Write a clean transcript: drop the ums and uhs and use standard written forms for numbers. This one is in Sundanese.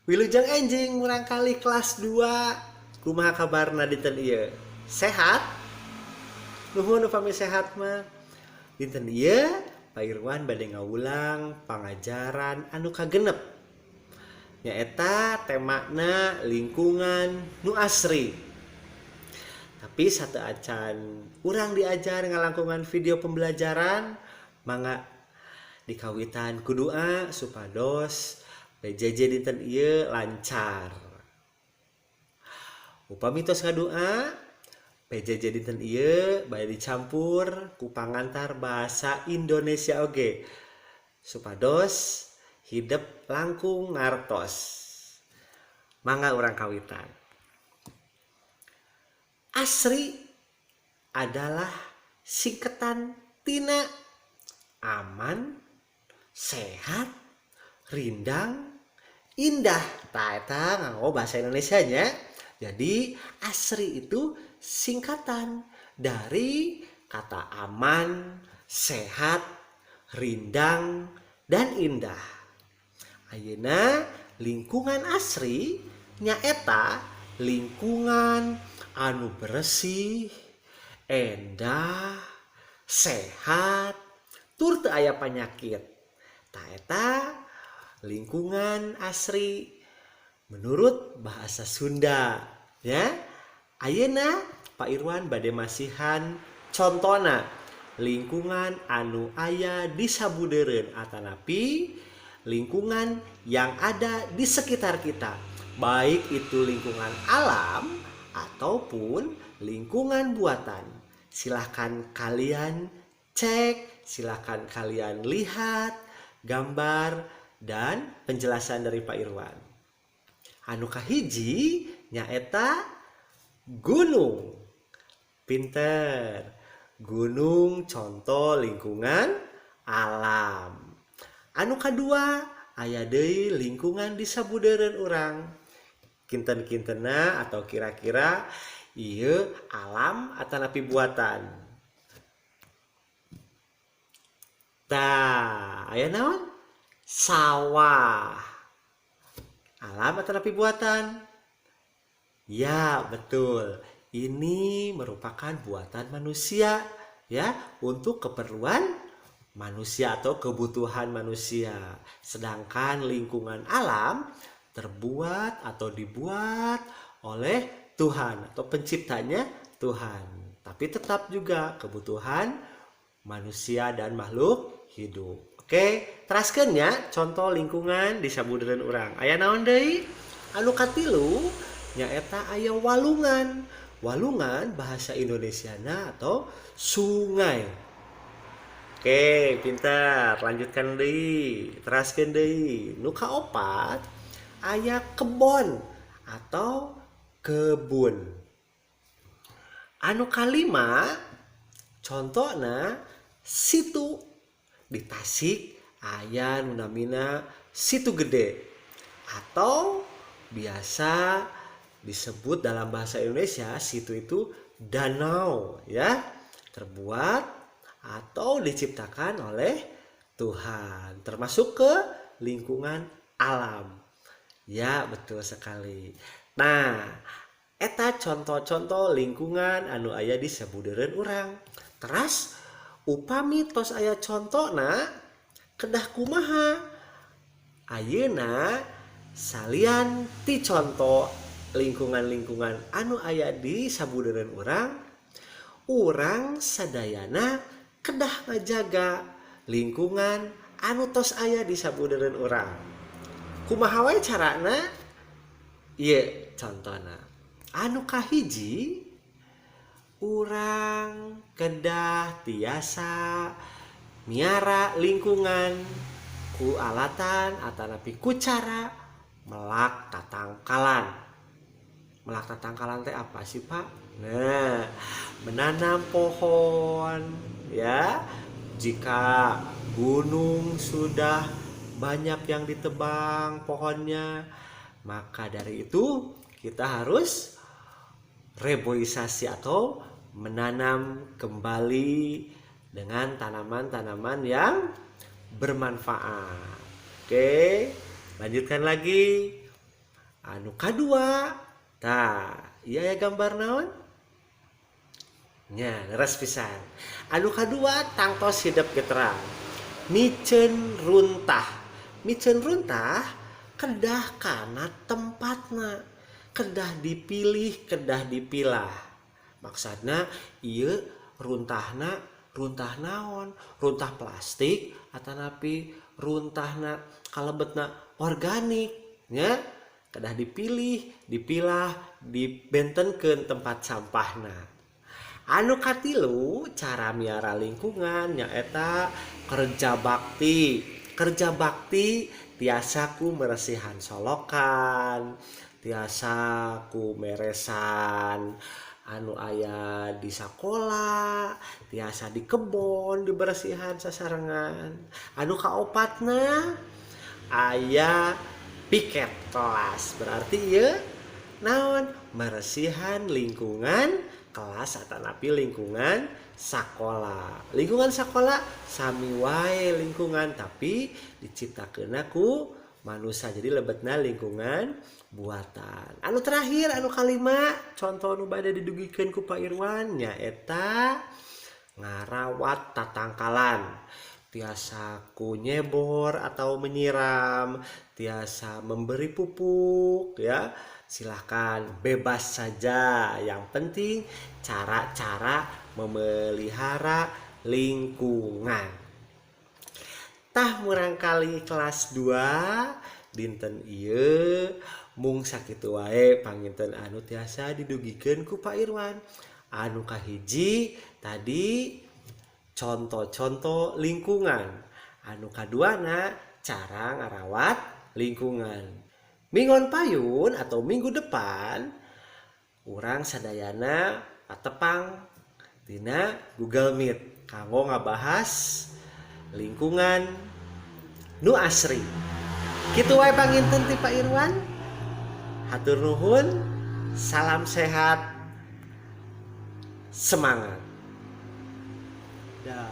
Wilujeng enjing murangkalih kelas 2. Kumaha kabarna dinten ieu? Sehat? Nuhun upami sehat mah. Dinten ieu Pak Irwan bade ngawulang pangajaran anu kagenep. Nyaeta temana lingkungan nu asri. Tapi sateuacan urang diajar ngalangkungan video pembelajaran, mangga dikawitan ku doa supados PJJ dinten ieu lancar. Upami tos ngadua, PJJ dinten ieu bade dicampur ku pangantar bahasa Indonesia oge supados hidep langkung ngartos. Mangga urang kawitan. Asri adalah singketan tina aman, sehat, rindang, indah. Tah, eta nganggo bahasa Indonesia nya. Jadi asri itu singkatan dari kata aman, sehat, rindang, dan indah. Ayeuna lingkungan asri nyaeta lingkungan anu bersih, endah, sehat, tur teu aya panyakit. Tah, eta lingkungan asri menurut bahasa Sunda ya. Ayeuna Pak Irwan bade masihan contona lingkungan anu aya di sabudeureun atanapi lingkungan yang ada di sekitar kita, baik itu lingkungan alam ataupun lingkungan buatan. Silahkan kalian cek, silahkan kalian lihat gambar dan penjelasan dari Pak Irwan. Anu kahiji nyaeta gunung. Pinter. Gunung contoh lingkungan alam. Anu kadua aya deui lingkungan di sabudeureun urang. Kinten-kintena atau kira-kira ieu alam atanapi buatan? Tah, aya naon? Sawah. Alam atanapi buatan? Ya, betul. Ini merupakan buatan manusia ya, untuk keperluan manusia atau kebutuhan manusia. Sedangkan lingkungan alam terbuat atau dibuat oleh Tuhan atau penciptanya Tuhan. Tapi tetap juga kebutuhan manusia dan makhluk hidup. Oke, teraskeun nya contoh lingkungan di sabudeureun urang. Aya naon deui? Anu katilu nyaeta aya walungan. Walungan bahasa Indonesiana atau sungai. Oke, pintar. Lanjutkan deui. Teraskeun deui. Nu kaopat aya kebon atau kebun. Anu kalima contohna situ. Di Tasik aya nu namina Situ Gede atau biasa disebut dalam bahasa Indonesia situ itu danau ya, terbuat atau diciptakan oleh Tuhan, termasuk ke lingkungan alam. Ya, betul sekali. Nah, eta contoh-contoh lingkungan anu aya di sabudeureun urang. Teras upami tos aya contona kedah kumaha? Ayeuna salian ti contoh lingkungan-lingkungan anu aya di sabudeureun urang, urang sadayana kedah ngajaga lingkungan anu tos aya di sabudeureun urang. Kumaha wae carana? Ieu contona. Anu kahiji, urang kedah tiasa miara lingkungan ku alatan atanapi ku cara melak tatangkalan. Melak tatangkalan teh apa sih, Pak? Nah, menanam pohon ya. Jika gunung sudah banyak yang ditebang pohonnya, maka dari itu kita harus reboisasi atau menanam kembali dengan tanaman-tanaman yang bermanfaat. Oke, lanjutkan lagi. Anu kadua, tah, ieu aya gambar naon? Nya, leres pisan. Anu kadua tangtos hidep ge terang. Miceun runtah. Miceun runtah kedah kana tempatna. Kedah dipilih, kedah dipilah. Maksudna ieu runtahna runtah naon? Runtah plastik atanapi runtahna kalebetna organik nya? Kedah dipilih, dipilah, dibentenkeun tempat sampahna. Anu katilu cara miara lingkungan nyaeta kerja bakti. Kerja bakti tiasa ku meresihan solokan, tiasa ku meresan anu aya di sakola, tiasa di kebon diberesihan sasarengan. Anu kaopatna aya piket kelas, berarti ieu naon? Meresihan lingkungan kelas atanapi lingkungan sakola. Lingkungan sakola sami wae lingkungan, tapi diciptakeunna ku manusia, jadi lebetna lingkungan buatan. Anu terakhir, anu kalima, contoh nu bade didugikeun ku Pak Irwan nyaeta ngarawat tatangkalan, tiasa ku nyebor atau menyiram, tiasa memberi pupuk ya. Silahkan, bebas saja, yang penting cara-cara memelihara lingkungan. Tah, murangkali kelas 2, dinten ieu mung sakitu wae panginten anu tiasa didugikeun ku Pak Irwan. Anu kahiji tadi contoh-contoh lingkungan, anu kaduana cara ngarawat lingkungan. Minggon payun atau minggu depan urang sadayana patepang dina Google Meet kanggo ngabahas lingkungan nu asri. Kitu wae panginten ti Pak Irwan. Hatur nuhun, salam sehat, semangat. Dah.